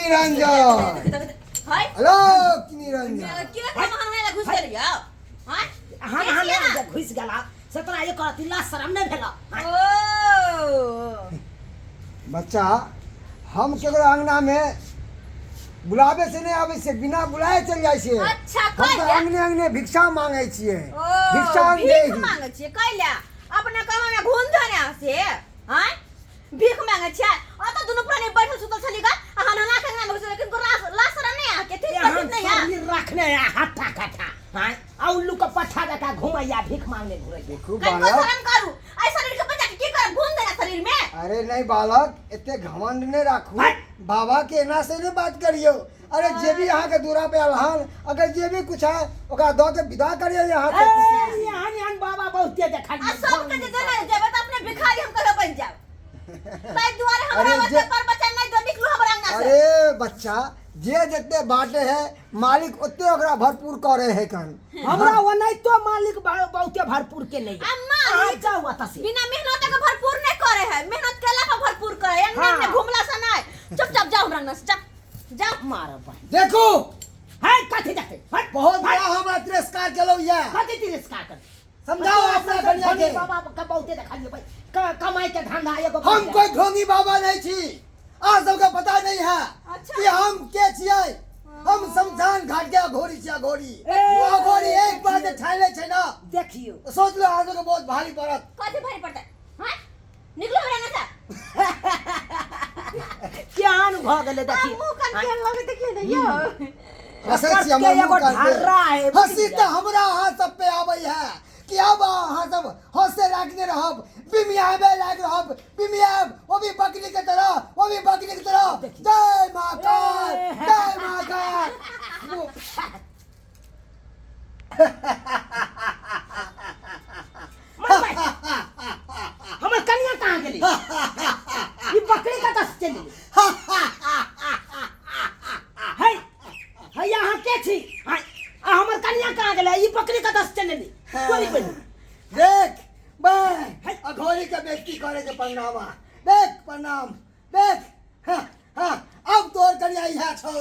निरंजन। हाय। आलोक निरंजन। के हम हमें घुस गेल यौ? हाय। हम के हम छियै अहाँ? जे घुसि गेला से तोरा एक रत्ती लाज शरम नहि भेल? ओ बच्चा, हम केकरो अंगना में बुलावे से नहीं आबै छियै, बिना बुलाए चलि जाइ छियै। अच्छा, हम तऽ कैला? अंगने अंगने भिक्षा मांगै छियै। ओ भिक्षा भीख देही। मांगे छियै कैला? अपना कमा में घूम धने से हां भीख मांगे छियै। अत दुनु प्राणी बैठल सुतल छली गा आ हनहना के अंगना में घुसल, लेकिन तोरा लाज शरम नहीं आ के? ठीक यहाँ ठीक नहीं आ। शरीर रखने है हट्ठा कट्ठा, हाँ, आ उल्लू के पट्ठा जकाँ घुमैया भीख मांगने घुरैया। देखू कनिको बालक। शरम करू। एहि शरीर के बचा के की करब घूम देना शरीर में? अरे नहीं बालक, एते घमंड नहीं राखू। हट। बाबा के एना से नहीं बात करियो। अरे जे भी अहाँ के दूरा पे अलहन अगर जे भी कुछ है ओकरा दऽ के विदा करियो यहाँ से। ए, एहन एहन बाबा बहुते देखलियै। आ सबके जे देने जेबै तऽ अपने भिखारी हम कहियो बनि जायब। ताहि दुआरे हमरा अरे ओते पर बच्चा नहीं दो, निकलू हमरा अंगना से। अरे बच्चा, जे जते बांटे है मालिक ओते ओकरा भरपूर करे है कन। हमरा ओनाहितो मालिक बहुते भरपूर के नहीं। आ मालिक अहाँ जाउ एतऽ से। बिना मेहनत के भरपूर नहीं करे है, मेहनत केला पर भरपूर करे है। अंगना में घुमला से नहीं। चुपचाप जाओ हमरा अंगना से, जा जा। मारब बहिन। देखू। है कथी देखते? हट। बहुत बड़ा हमरा तिरस्कार केलौ या। कथी तिरस्कार कर? समझाओ अपना कन्या के। बाबा के बहुते देखलियै भाई। कमाई के धंधा एगो हम बन कोई ढोंगी बाबा नहीं छी। आ सबके पता नहीं है अच्छा। कि हम के छियै। हम शमशान घाट के अघोरी छियै, अघोरी। ए, अघोरी एक बार जे ठानि लै छै ना, देखियौ। सोच लो अहाँ सबके बहुत भारी पड़त। कथी भारी पड़तै? हाँ, निकलो हमरा अंगना से। केहन भऽ गेलै देखियौ। मुँह कान केहन लगै देखियौ ने यौ। हँसै छी हमर के मुँह एगो कान पे। ढर्रा है, हँसी बुझलियै? तऽ हमरा अहाँ सब पे आबै है कि अब अहाँ सब हंसे लायक नहीं रहब, बिमियाबे लायक रहब, बिमियाब वो भी बकरी के तरह, वो भी बकरी के तरह। देखिए। जय महाकाल, ए। जय महाकाल। मर भाई। हमर कनिया कहाँ गेली? ई बकरी कतऽ से चलि गेली? है है, अहाँ के छी? है, आ हमर कनिया कहाँ गेलै? ई बकरी कतऽ से चलि गेली? चोरी बनी। देख बे अघोरी के बेइज्जती करे के प्रणाम, देख प्रणाम देख। हाँ, हाँ, अब तोर कनिया इहा छौ,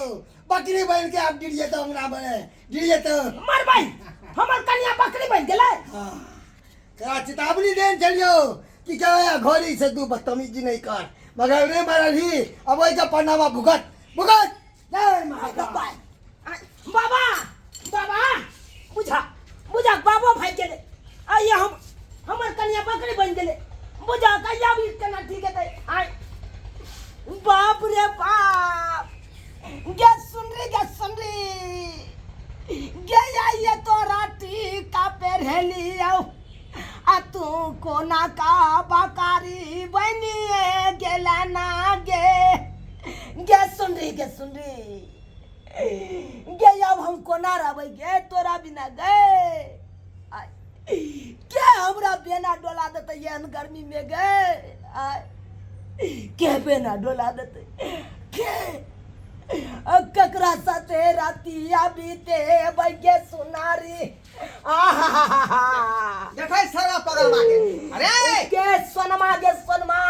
बकरी बन के अब गिरिए तो अंगना बने गिरिए तो। मर भाई, हमर कनिया बकरी बन गेलै। हाँ, तोरा चेतावनी देन चलियो कि क्या अघोरी से तू बदतमीजी नहीं कर, मगर नहीं मरल ही अब वही का प्रणाम भुगत भुगत। जय महाकाल। बाबा बाबा बुझा बुझा, बाबो भाई गेलै। आइए हम हमर कनिया बकरी बन गेलै। बुझा कहिया भी केना ठीक हेतै? आइ बाप रे बाप, गे सुन रे, गे सुन रे, गे आइए तोरा टीका पेरहलियौ आ तू कोना का बकारी बनिए गेला ना गे। गे सुन रे, गे सुन रे, गे अब हम कोना रहबै गे तोरा बिना गे? आय, के हमरा बेना डोला देतै एहन गर्मी में गे? आय, के बेना डोला देतै? के आ ककरा साथे रातिया बीते गे सुनारी? आहा। देखै सारा पगलवा के। अरे गे सोनमा, गे सोनमा।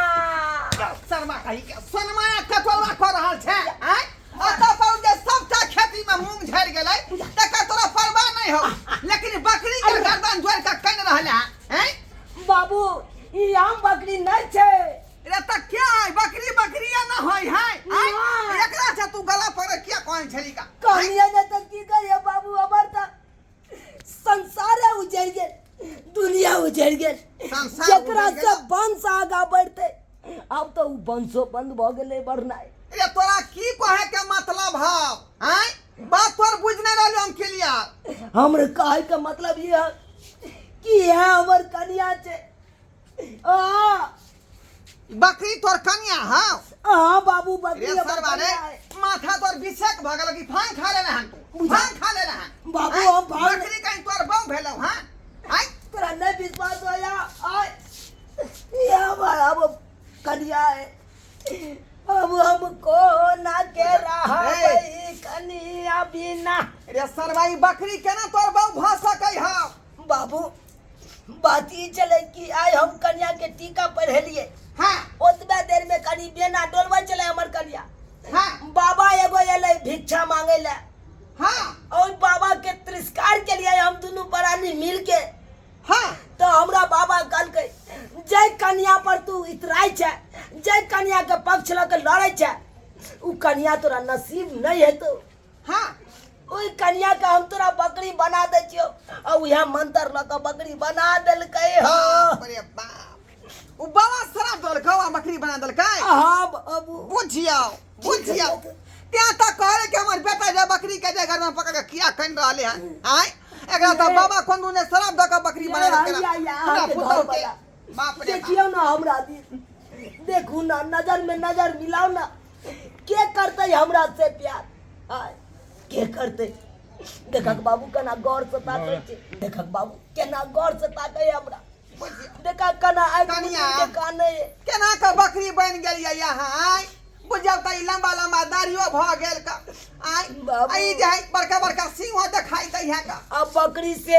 शर्मा कही के सोनमा कटोरा कऽ रहल छै। आँय, अतऽ पर जे सबटा खेती में मूंग झड़ि गेलै तकर तोरा परवाह नहीं हो, लेकिन बकरी के गर्दन जोड़ि कऽ कानि रहल है। आँय बाबू, ई आम बकरी नहीं छै। रे तऽ क्या है बकरी? बकरिया ना होय है? आँय, ना। एकरा से तू गला पर किया कहै छली का? कहलिए ने तऽ की करिए बाबू, हमर तऽ संसारे उजड़ गेल, दुनिया उजड़ गेल। संसार जेकरा उजड़ि से गेल। वंश आगा बढ़ते, आब तऽ उ वंशो बंद भऽ गेलै बढ़नाइ। रे तोरा की कहे के मतलब हौ? आँय, बात तोर बुझि नहि रहलियौ हम क्लियर। हमर कहै के मतलब ई है कि इएह हमर कनिया छै। आ बकरी तोर कनिया हौ? हाँ बाबू, बकरी रे हमर सरवा रे, कनिया है। माथा तोर बिसेक भऽ गेल कि भांग खा लेले हन तू? बुझा। भांग खा लेले हन बाबू, आँय? हम भांग बकरी कहीं तोर बहू भेलौ? हाँ, आँय तोरा नहीं विश्वास होया? आय, ये हमारा अब कनिया है। अब हमको ना के रहा ए। कनिया बिना। रे सरवा, ई बकरी केना तोर बहू भऽ सकै हौ? बाबू, बात ई चले कि आइ हम कनिया के टीका पढ़ेलिए। हाँ। ओतबे देर में कनी बेना डोलबै चले हमर कनिया। हाँ। बाबा एगो भिक्षा मांगे ला। हाँ। और बाबा के तिरस्कार के लिए हम दुनू प्राणी मिल के। हाँ। तो हमरा बाबा कहलकै जय कन्या पर तू इतराइ छै, जय कन्या के पक्ष लऽ के लड़ै छै, उ कन्या तोरा नसीब नहीं हेतौ। हाँ। ओहि कन्या के हम तोरा बकरी बना दै छियौ, आ उएह मंत्र लऽ के बकरी बना देलकै। हँ। बाप रे बाप, उ बाबा शराब देलकै आ बकरी बना देलकै। हाँ बाबू। बुझियौ बुझियौ, त्यां तऽ कहले कि हमर बेटा जे बकरी के जे घर में पकड़ के किया कन रहले हन। आय एकरा तऽ बाबा कोन दुने शराब दऽ के बकरी बना देलकै। या, या, पूरा अहाँके पुतहु घर के। वाला। बाप रे बाप। देखियौ ना हमरा दिस देखू ना, नजर में नजर मिलाओ ना, के करतै हमरा से प्यार? आय के करतै? देखक बाबू केना गौर से ताकै छै, देखक बाबू केना गौर से ताकै हमरा, देखक केना आँखि कनिया। मुनि के कानै। केना के बकरी बनि गेलियै यहाँ? आय बुझियौ तऽ ई लम्बा लम्बा दाढ़ियो भऽ गेल का। आय बाबू। आ ई जे है बड़का बड़का सिंह देखाइ दै है का। आ बकरी से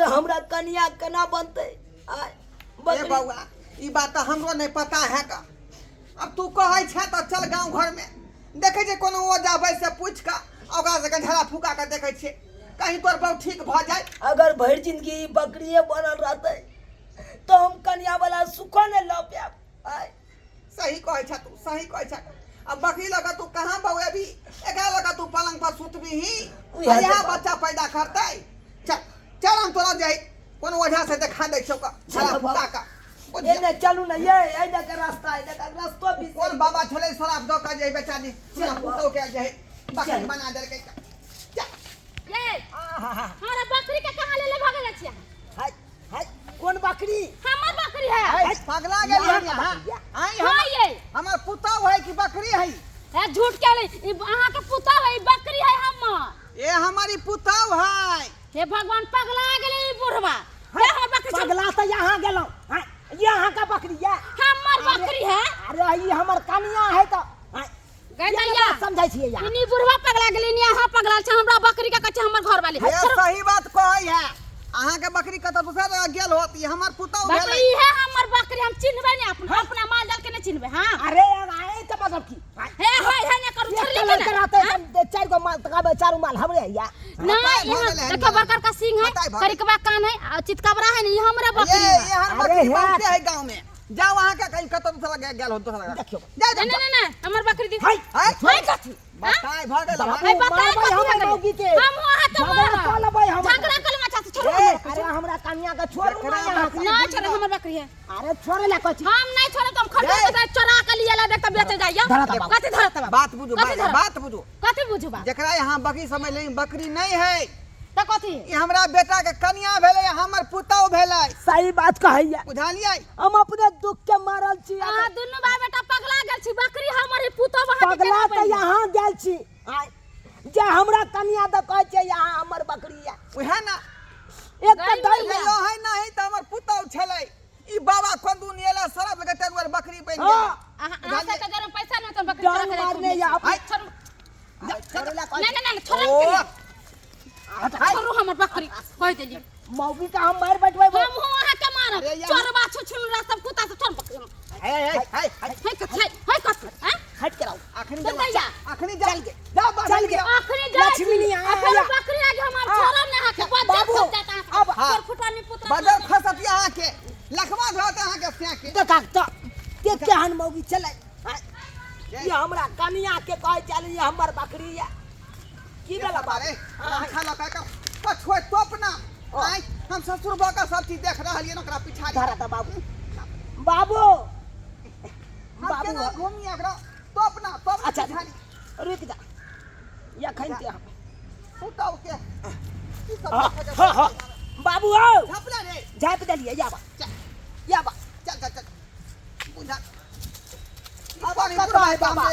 हमरा कनिया केना बनतै? आय ए बकरी बौआ, ई बात तऽ हमरो नहि पता है का। अब तू कहै छै तऽ चल गाँव घरमे देखै छियै कोनो ओझा वैद्य से पूछि कऽ ओकरा से झड़ा फूका कऽ देखै छियै, कहीं तोर बहु ठीक भऽ जाय। अगर भरि जिंदगी ई बकरिए बनल रहतै तऽ हम कनिया वाला सुखो नहि लऽ पायब। आय सही कहै छ तू, सही कहै छ। अब बकरी लऽ कऽ तू कहाँ बौएबी? एकरा लऽ कऽ तू पलंग पर सुतबीही, उएह तऽ इएह बात। बच्चा पैदा करतै। चल चल, हम तोरा जाइ कोनो ओझा से देखा दै छियौ कऽ झड़ा फूका कऽ। एने चलू ना, ये एहि दऽ के रास्ता, एहि दऽ के रास्तो भी कोन बाबा छलै शराब दऽ कऽ जे बेचारी चल। पुतहु के जे बकरी चल। बना देलकै। चल। ये हमरा बकरी के कहाँ ले ले भागल छियै? हाय हाय, कोन बकरी? हमर बकरी है। है, पगला गेल यहाँ हन यहाँ। बकरी है। आइ हाँ हमर ये हमर पुतहु है कि बकरी है? है झूठ के ले, ई अहाँ के पुतहु है, ई बकरी है हमर। ए हमारी पुतहु है। हे भगवान, पगला गेलै ई बुढ़वा। हे हमर बकरी छोड़। पगला तऽ यहाँ गेलहुँ। हाँ, ये अहाँ का बकरी है? हमर बकरी है। अरे ई हमर कनिया है तऽ हाँ, गै ये दैया। बात समझै छियै यहाँ। इनी बुढ़वा पगला गेलै, इनी अहाँ पगला छै, हमरा बकरी के कहै छै हमर घर वाली। ये सही बात कहै है, अहाँके बकरी कतऽ दोसर जगह गेल होत, ई हमर पुतहु बाप भेलै। ई है हमर बकरी, हम चिन्हबै ने अपना अपना माल जाल के नहीं चिन्हबै। हाँ अरे आए के मतलब की? हाँ, हे हाय हे ने करू एक छोड़ली कलर के के ना रहतै तऽ चारि गो माल तऽ चारू माल हमरे या। ना बताए भऽ यहाँ गेलै हन देखो बड़का बड़का सिंह है, बताए भऽ गेलै। करिकवा कान है आ चितकबरा है ने, ई हमरा ये बकरी है। ये हमर अरे बकरी हे। बहुते है गाँव में। जाओ अहाँ के कहीं कतऽ दोसर जगह गेल होत, दोसर जगह। देखियौ। जाओ नहीं जाओ। नहीं नहीं हमर बकरी दी। हाय। हाय। हाय कथी? बताए भऽ गेल बाबू, हन। हाय बताए मारबै कथी हमर भऽ गेलै? मौगी के। हम अहाँ के झगड़ा मारब। कऽ लेबै हम। झगड़ा कऽ लेबै, अच्छा, छोड़ू ए, हमर बकरी। अरे हमरा कनिया के छोड़ू जकरा ना यहाँ बकरी नहीं छोड़े हमर बकरी है। अरे छोड़े ला कथी? हम नहीं छोड़े तो हम खरीद ए। के चोरा के लिए ला देख त बेचे जाइयो। धरा ता बाबू। कथी धरत बाबू? बात बुझू, कथी बात धरत? बात बुझू। कथी बुझू बात? जकरा यहाँ बकरी समझ लें बकरी नहीं है त कथी? ई हमरा बेटा के कनिया भेलै, हमर पुतहु भेलै। सही बात कहैया। बुझलियै? हम अपने दुख के मारल छी। अहाँ दुनू भाई बेटा पगला गेल छी, बकरी हमर है, पुतहु अहाँ के पगला केना तऽ बनि गेल? यहाँ गेल छी। आय, जे हमरा कनिया तऽ कहै छै यहाँ हमर बकरी है। उएह ना एक तऽ गई दै मैया। कहियो है नहीं तऽ हमर पुतहु छलै। ई बाबा कोन एला शराब लगे ताहि दुआरे बकरी बनि गेलै। हाँ। अहाँ अहाँ सबके जरे पैसा नहि तऽ बकरी चोरा जान के जाइ मारने छी। या आय। छोड़ू। जा, छोड़े ला कहै नहीं नहीं नहीं छोड़ू ओ, हट, छोड़ू हमर बकरी कहि देलियै। मौगी के हम मारि बैठबै। हम हूँ अहाँ के मारब। अरे यार। चोरबा छुछुनरा सब कुत्ता से छोड़ बकरी। हे हे हे हे हे कथी हे कथी हैं? हट के रहो। अखनी चल जा दैया। अखनी जा, जा बाहर चल गे। जा। आखिरी जाइ छी। लक्ष्मी नहीं आ फेर आया। बकरी आगे हम आब हाँ। छोड़ब नहि अहाँके। बज्जर बाबू, खसि जायत अहाँके। अब- हाँ। तोर फुटानी पुतरा बजर खसत अहाँके, लखवा धरत अहाँके स्याके। देखा तऽ के केहन मौगी छलै। आय, ई हमरा कनिया के कहै छलै ई हमर बकरी है। की भेल बाबू? अरे खा लऽ कऽ पछुए तोप ना। आय हम ससुर भऽ कऽ सब चीज देख रहलियै ओकरा पिछाड़ी। धरा तऽ बाबू। बाबू हम बाबू केना घूमी एकरा तोप ना, तोप ना। अच्छा पिछाड़ी रुकि जा, एखन ते हम पुतहु के की सब हाँ, देखै के हाँ, हाँ। बाबू औ झापला रे। झापि देलियै। याबा चल याबा चल चल चल बुझा। अब पानी कतऽ बुढ़ा है बाबा?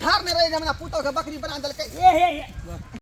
धार में रहे हमरा पुतहु के बकरी बना देलकै। हे हे हे।